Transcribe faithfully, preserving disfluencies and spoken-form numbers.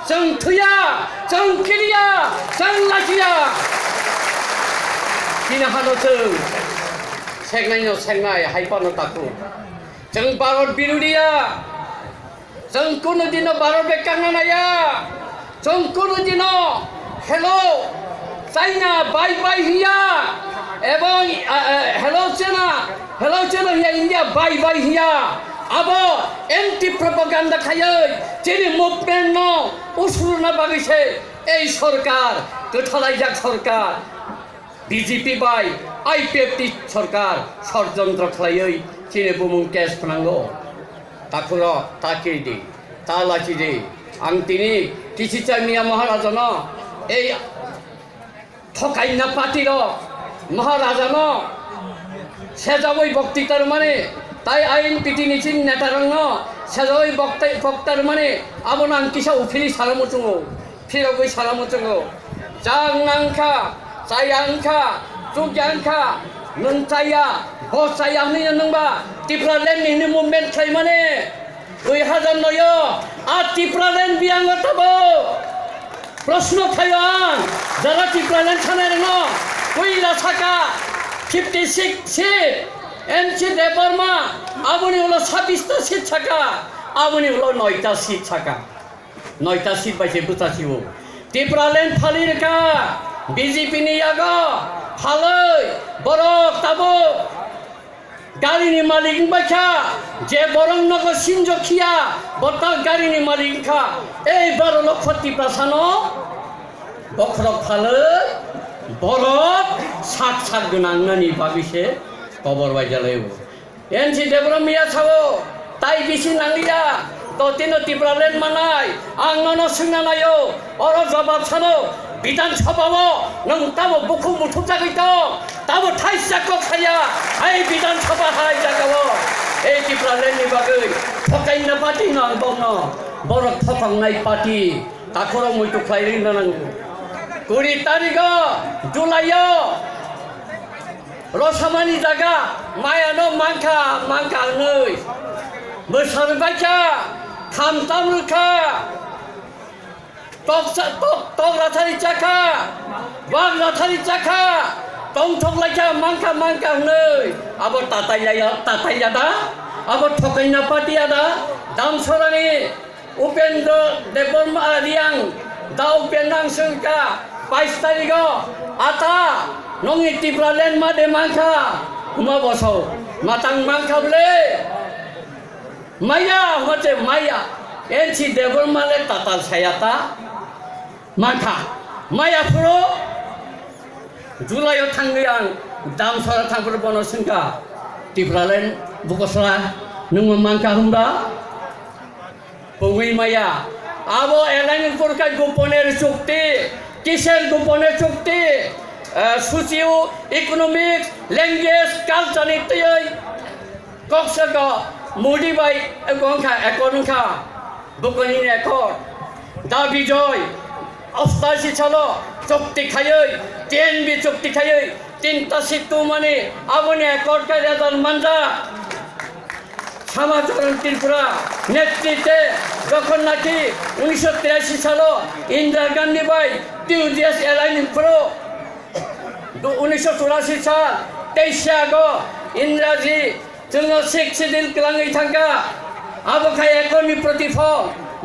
Chwng thwiya, chwng kiriya, chwng lachiya. Chini hano chwng sengnai no sengnai, hai phano takhuk. Chwng Bharat birudiya. Chwng kunu dino Bharat bai kangna naiya. Chwng kunu dino hello China bye bye hiya. Ebong, ah, ah, hello China, hello China hiya India bye bye hiya. Abo anti propaganda khayoi chini movement no usruna bagwi se ei sorkar, kwthalaijak sorkar. B J P bai I P F T sorkar sorojontro khlaiwi chini bumung case phnango. Takhurok ta kiridi, ta lachidi. Ang tini kisi chamiya Maharajano ei thokaina party rok Maharajano sejawi bokti tarmani tai I N P T ni chini neta rokno sejawi boktai boktarmani abono ang kisa uphili salamu chungo. Phirogwi salamu chwngo. Chang nang kha, chaya wng kha, chukya wng kha, nwng chaya, bo chaya hwnwi nwng ba Tipraland ni hwnwi movement khlaimani dui hazar noi o a Tipraland biyango tabo. Proshno khaio ang, jara Tipraland sanai rwno puila saka fifty six seat, N C Debbarma aboni ulo sabbish ta seat saka, aboni ulo noi ta seat saka. Noita seat bai se bwchasio. Tipraland phali rwkha B J P ni yago phalwi borok tabuk garini malik wngbai kha, je borok nogo sinjo khiya bo ta garini malik wngkha. Ei baro lokho Tiprasano bokhorok phalwi borok sak sak gwnang nani bagwi se kobor bai jalaio. N C Debbarma miya sao, tai bisi nangliya, to tino Tipraland manai, ang nono swngna naio, oro jawab sano, Bidhan Sabha o nwng tamo bukhuk muthuk jagwi tong, tamo thaisa kok saya, hai Bidhan Sabha hai jaga o, ei Tipraland ni bagwi, thokaina party no ang bokno, borok thothoknai party, takhoro muitu khlai rina nango. Kuri tarigo, July o, Rosamani jaga mayano mankha, mankha hwnwi. Bwsarwi baikha, khamtam rwkha. Toksa-, tok-, tok rathari chakha, bak rathari chakha, tongthok laikha, mankha, mankha hwnwi. Abo tatai ya, tatai ya da? Abo thokaina party ya da? Damsorani Upendra Debbarma Reang, da Upendra ang swngkha, bais tarigo, ata, nongni Tipraland ma de mankha, huma boso, matang mankha ble? Maya, huma che maya, N C Debbarma le tatal saya ta, mankha, maya phuru, July o thangwi ang Damsora thangphuru bono swngkha, Tipraland bukosla, nwng mankha hwnba? Pungwi maya. Abo alliance ni purkha goponer chukti. Kiser goponer chukti? Eh, socio economic, language, culture ni twiwi kok saka Modi bai wngkha, accord wngkha. Bukoni accord. Da Bijoy, ostashi salo chukti khaywi, T N B chukti khaywi, tinta seat tubumani, aboni accord khe result manjak. Samacharan Tripura netrite jokhon naki unisho tirashi salo Indira Gandhi bai T U D S alliance ni phuru, du-, unisho churashi sal teishe ago Indira ji chwngno Sixth Schedule kwlangwi thangkha. Abo khai accord ni protifol.